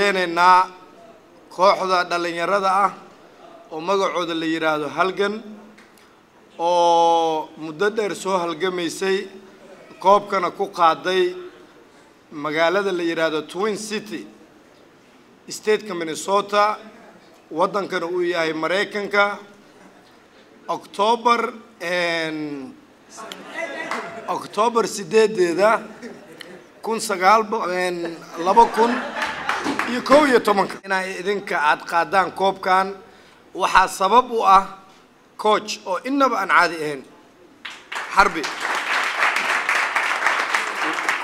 hambalyeynaynaa kooxda dhallinyarada ah oo magacooda la yidhaahdo Halgan, oo muddo dheer soo halgamaysay, koobkana ku qaaday magaalada la yidhaahdo Twin City, stateka Minnesota, waddankana uu yahay Maraykanka, October 8-deeda 2011. Inay idinka aada qaadaan koobkan waxaa sabab u ah coach oo inaba aan caadi ahayn, Xarbi,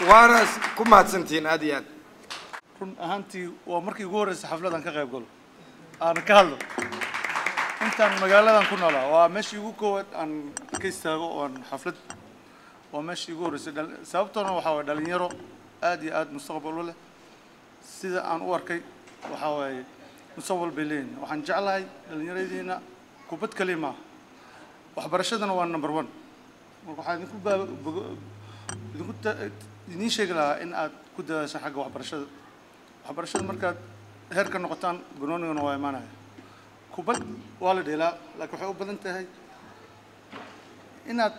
waana ku mahadsantihiin aad iyo aad. Run ahaantii waa markii ugu horreysay xafladan ka qayb galo aan ka hadlo intaan magaaladan ku noolaa. Waa meeshii ugu koowaad aan ka istaago oo aan xaflad, waa meeshii ugu horreysay. Sababtoona waxaa waye dhalinyaro aad iyo aad mustaqbal u leh. Sida aan u arkay waxaa waaye mustaqbal bay leeyihin. Waxaan jeclahay dhalinyaradiina kubad kaliya maaha, waxbarashadana waa number one. Marka waxaan idinku baa idinku idiin sheegi lahaa in aad ku dadaashaan xagga waxbarashada. Waxbarashada markaad heerka noqotaan, banoonigana waa imaanaya. Kubad waa la dheelaa, laakiin waxay u badan tahay inaad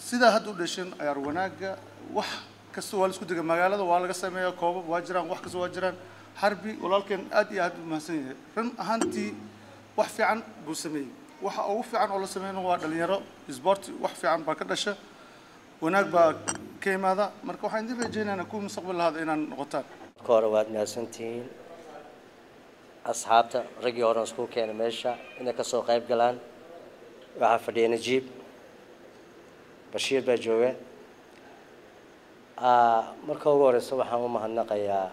sidaa hadda u dhesheen ciyaar wanaagga. Wax kasta waa la isku dega, magaalada waa laga sameeyaa, koobab waa jiraan, wax kasta waa jiraan. Xarbi walaalkeen aad iyo aad u mahadsan yahay. Run ahaantii wax fiican buu sameeyey. Waxa ugu fiican oo la sameeyna waa dhalinyaro sport. Wax fiican baa ka dhasha, wanaag baa ka imaada. Marka waxaan idin rajaynaynaa kuwa mustaqbal lahaada inaan noqotaan. Marka hore waad mahadsantihiin asxaabta, raggii horan isku keenay meesha inay kasoo qayb galaan. Waxaa fadhiya Najiib Bashiir baa jooga. Marka ugu horeysa waxaan u mahadnaqayaa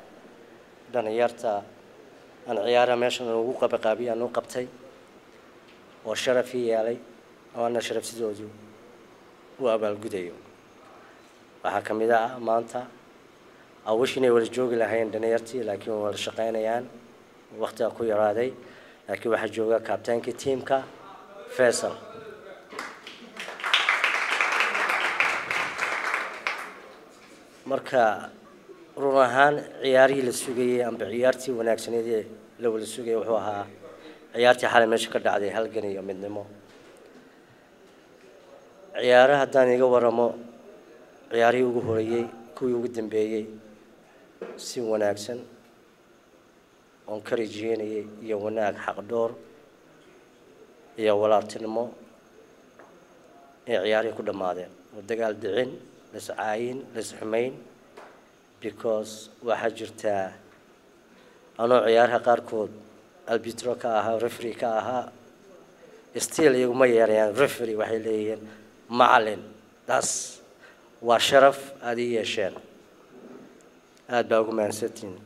dhalinyarta aan ciyaaraha meeshan ugu qabaqaabiy aan u qabtay oo sharaf ii yeelay oo ana sharaf sidoodu u abaalgudayo. Waxaa ka mid ah maanta awish inay wada joogi lahayn dhalinyartii, laakiin way wada shaqaynayaan, waqtiga ku yaraaday. Laakiin waxaa jooga kabtaankii tiimka, Faisal. Marka run ahaan ciyaarihii la sugayey amba ciyaartii wanaagsaneed ee la wada sugayay wuxuu ahaa ciyaartii xalay meesha ka dhacday, Halgan iyo Midnimo. Ciyaaraha haddaan iga waramo, ciyaarihii ugu horeeyey, kuwii ugu dambeeyey, si wanaagsan oon ka rajeynayay iyo wanaag, xaqdhoor iyo walaaltinimo ay ciyaarihii ku dhammaadeen oo dagaal dhicin, lascaayin, lasxumayn, because waxaa jirtaa anoo ciyaaraha qaarkood arbitro ka ahaa, referee ka ahaa, still iyaguma yeerayaan referee, waxay leeyihiin macalin. Taas waa sharaf aada ii yeesheen, aada baa ugu mahadsantihiin.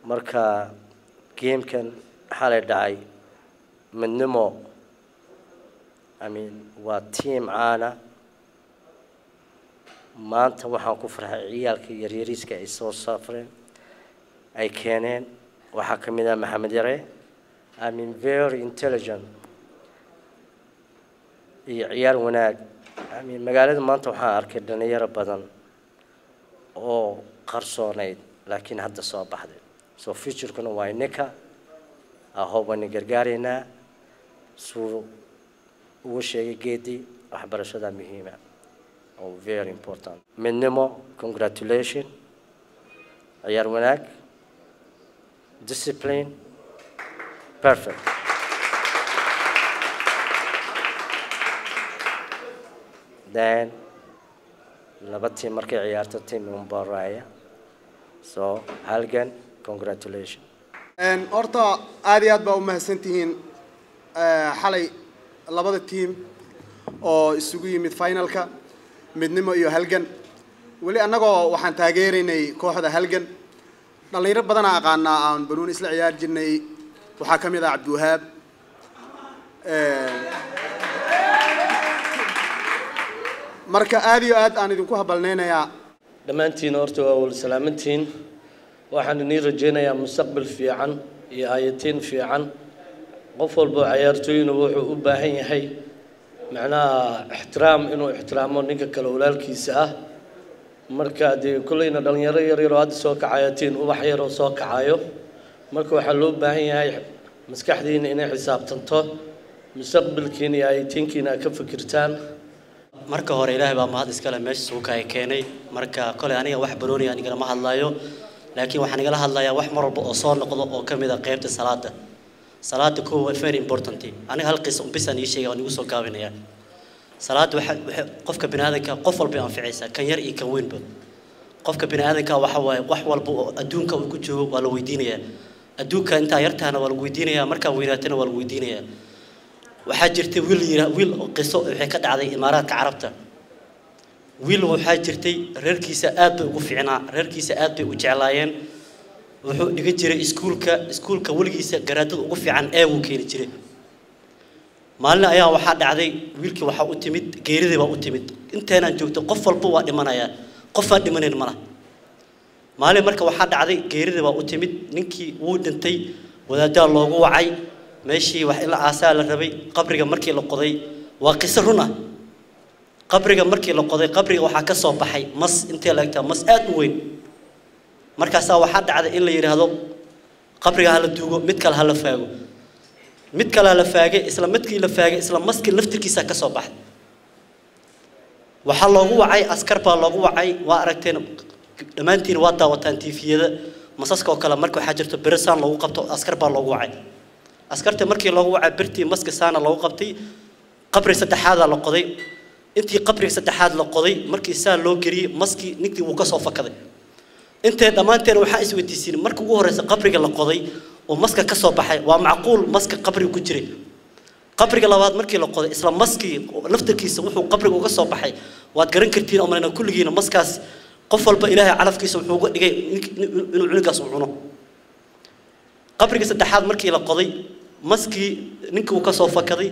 Marka gamekan xalay dhacay, Midnimo, I mean, waa team caana. Maanta waxaan ku farxay ciyaalka yaryariiska ay soo safreen ay keeneen. Waxaa ka mid ah Maxamed Yare, I mean, very intelligent iyo ciyaar wanaag. I mean, magaalada maanta waxaan arkay dhalinyaro badan oo qarsoonayd laakiin hadda soo baxday. So futurekuna waa ininka ahob, wayna gargaaraynaa. Suu ugu sheegay Geedi, waxbarashada muhiima oo very important. Midnimo, congratulation, ciyaar wanaag, discipline, perfect. Then laba team markay ciyaarto, team unbaa. So Halgan, congratulation. Horta aad iyo aad baa u mahadsantihiin. Xalay labada team oo isugu yimid finalka, Midnimo iyo Halgan, weli annagoo waxaan taageeraynay kooxda Halgan. Dhallinyaro badanaa aqaanaa aan banuuni isla ciyaar jirnay. Waxaa ka mid ah Cabdiwahaab. Marka aad iyo aad aan idinku habalnaynayaa. Dhammaantiin horta waa wada salaamantiin. Waxaan inii rajaynayaa mustaqbal fiican iyo aayatiin fiican. Qof walbo cayaartooyna wuxuu u baahan yahay macnaha ixtiraam, inuu ixtiraamo ninka kale walaalkiisa ah. Marka dee kolleyna dhalinyaro yar yaroo hadda soo kacayatiin, ubax yaroo soo kacayo. Marka waxaa loo baahan yahay maskaxdiina inay xisaabtanto, mustaqbalkiina iyo ayatiinkiina aad ka fikirtaan. Marka hore Ilaahay baa mahad iskale meesha suuka ay keenay. Marka kole aniga wax barooni aan igala hadlayo, laakiin waxaan igala hadlayaa wax mar walba oo soo noqdo oo ka mid ah qaybta salaada. Salaada koo waa very important. Aniga hal qiso un bisaan ii sheegay waan igu soo gaabinayaa. Salaada waxa qofka bini'aadanka qof walba ay anficaysaa, kan yar iyo kan weynba. Qofka bini'aadanka waxa waaye wax walba oo adduunka uu ku joogo waa la weydiinayaa. Adduunka intaa yartaana waa lagu weydiinayaa, markaa weynaatana waa lagu weydiinayaa. Waxaa jirtay wiil yira, wiil qiso waxay ka dhacday Imaaraadka Carabta. Wiil waxaa jirtay reerkiisa aad bay ugu fiicnaa, reerkiisa aad bay u jeclaayeen. Wuxuu dhigan jiray iskuulka, iskuulka weligiisa garaadada ugu fiican ee uu keeni jiray. Maalin ayaa waxaa dhacday wiilkii waxaa u timid geeridii baa u timid. Inteenaan joogto qof walba waa dhimanayaa, qof aan dhimanayn malaha. Maalin marka waxaa dhacday geeridii baa u timid, ninkii wuu dhintay, wadaaddaa loogu wacay meeshii wax in la aasaa la rabay. Qabriga markii la qoday, waa qiso run ah, qabriga markii la qoday qabriga waxaa ka soo baxay mas intee la egtaa, mas aad u weyn. Markaasaa waxaa dhacday in la yidhaahdo qabriga ha la duugo, mid kale ha la faago, mid kale ha la faagay. Isla midkii la faagay isla maskii laftirkiisa ka soo baxay. Waxaa loogu wacay askar baa loogu wacay. Waa aragteen dhammaantiin, waa daawataan tiifiyada masaska oo kale. Marka waxaa jirto biro saan loogu qabto, askar baa loogu wacay. Askarta markii loogu wacay birtii maska saana loogu qabtay, qabri saddexaadaa la qoday. Intii qabriga saddexaad la qoday markii saa loo geliyey maskii ninkii wuu ka soo fakaday. Intee dhammaanteen waxaa isweydiisin, markii ugu horreysa qabriga la qoday oo maska ka soo baxay, waa macquul maska qabriga ku jiray? Qabriga labaad markii la qoday isla maskii laftarkiisa wuxuu qabriga uga soo baxay, waad garan kartiin oo malena kulligiina maskaas qof walba Ilaahay calafkiisa wuxuu uga dhigay inuu cunugaas u cuno. Qabriga saddexaad markii la qoday maskii ninkii uu ka soo fakaday.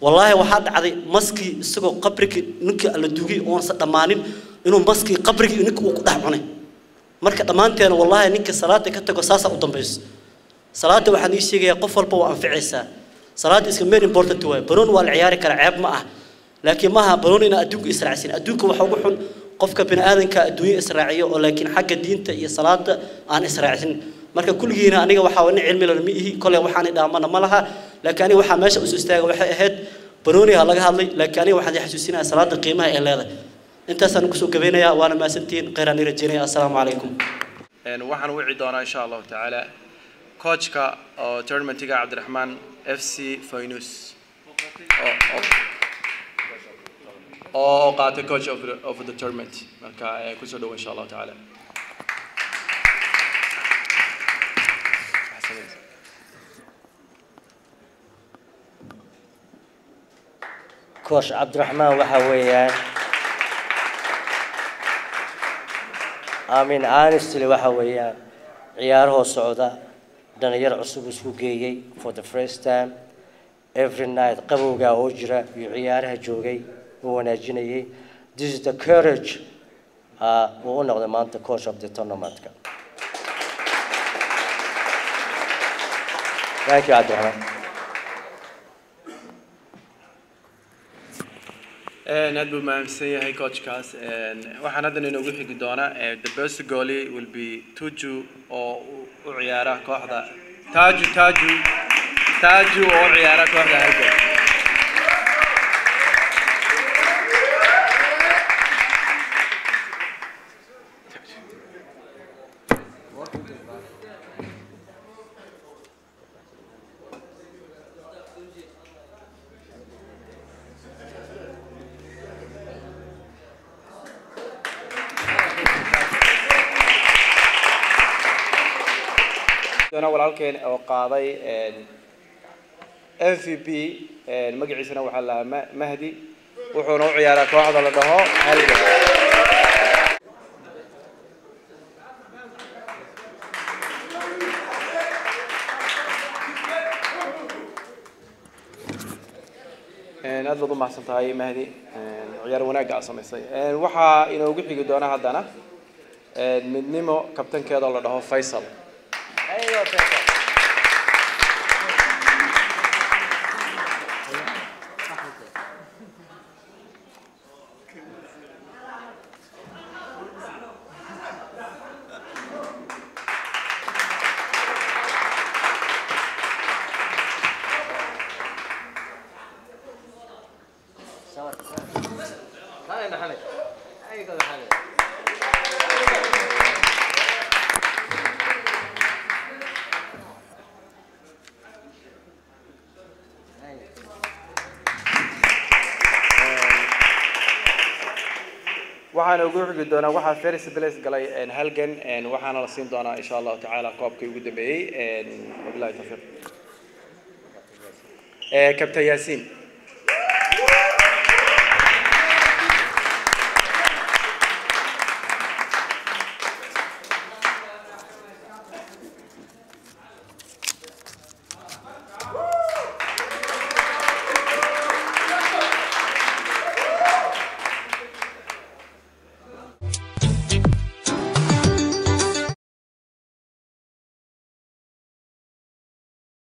Wallaahi waxaa dhacday maskii isagoo qabrigii ninkii la dugay oonsa dhammaanin inuu maskii qabrigii ninkii uu ku dhex cunay. Marka dhammaanteena wallaahi ninka salaada ka tago saasaa u dambayso. Salaada waxaan ii sheegayaa qof walba waa anficaysaa. Salaada iska very important waaye. Banoon waa la ciyaari karaa, ceeb ma ah, laakiin maaha banoon inaa adduunka israacsin. Adduunka waxa ugu xun qofka bini'aadanka adduunyo israaciyo oo laakiin xagga diinta iyo salaada aan israacsin. Marka kulligiina aniga waxaa nin cilmi leh ma ihi, kolay waxaan idhaamana ma laha, laakiin aniga waxaa meesha usoo istaaga waxay ahayd banooniha laga hadlay, laakiin aniga waxaan xasuusinayaa salaada qiimaha ay leedahay. Intaasaan kusoo gabeynayaa, waana mahadsantihiin, kheyraan ii rajeynaya. Assalaamu calaykum. Waxaan wici doonaa insha Allahu tacaala coachka oo tournamentiga Cabdiraxmaan FC Faynus oo qaatay coach of the tournament. Marka kusoo dhowo insha Allahu tacaala. Coach Cabdiraxmaan waxa weeyaan, I mean honestly, waxa weeyaan ciyaarahoo socda dhalinyar cusub isku geeyey for the first time. Every night qabowgaa oo jira iyo ciyaaraha joogay uu wanaajinayay. This is the courage uu u noqday maanta coach of the tournament-ka. Thank you, Cabdiraxmaan. Aad buu mahadsan yahay coachkaas. Waxaan haddana inoogu xigi doonaa the best goalie will be Tuju oo u ciyaara kooxda Taju, Taju, Taju oo u ciyaara kooxda Halgan. Doona walaalkeen oo qaaday MVP, magaciisana waxaa la lahaa Mahdi, wuxuuna u ciyaaraa kooxda la dhaho Halgan. Aad baad u mahadsan tahay Mahdi, ciyaar wanaagga aad samaysay. Waxaa inoogu xigi doona haddana Midnimo kabtankeeda oo la dhaho Faysal. Maxamed. Ay, Coach Maxamed. Waxaana ugu xigi doonaa, waxaa first place galay Halgan, waxaana la siin doonaa insha Allahu tacaala koobkii ugu dambeeyey. Wabillahi tawfiiq. Captain Yaasiin.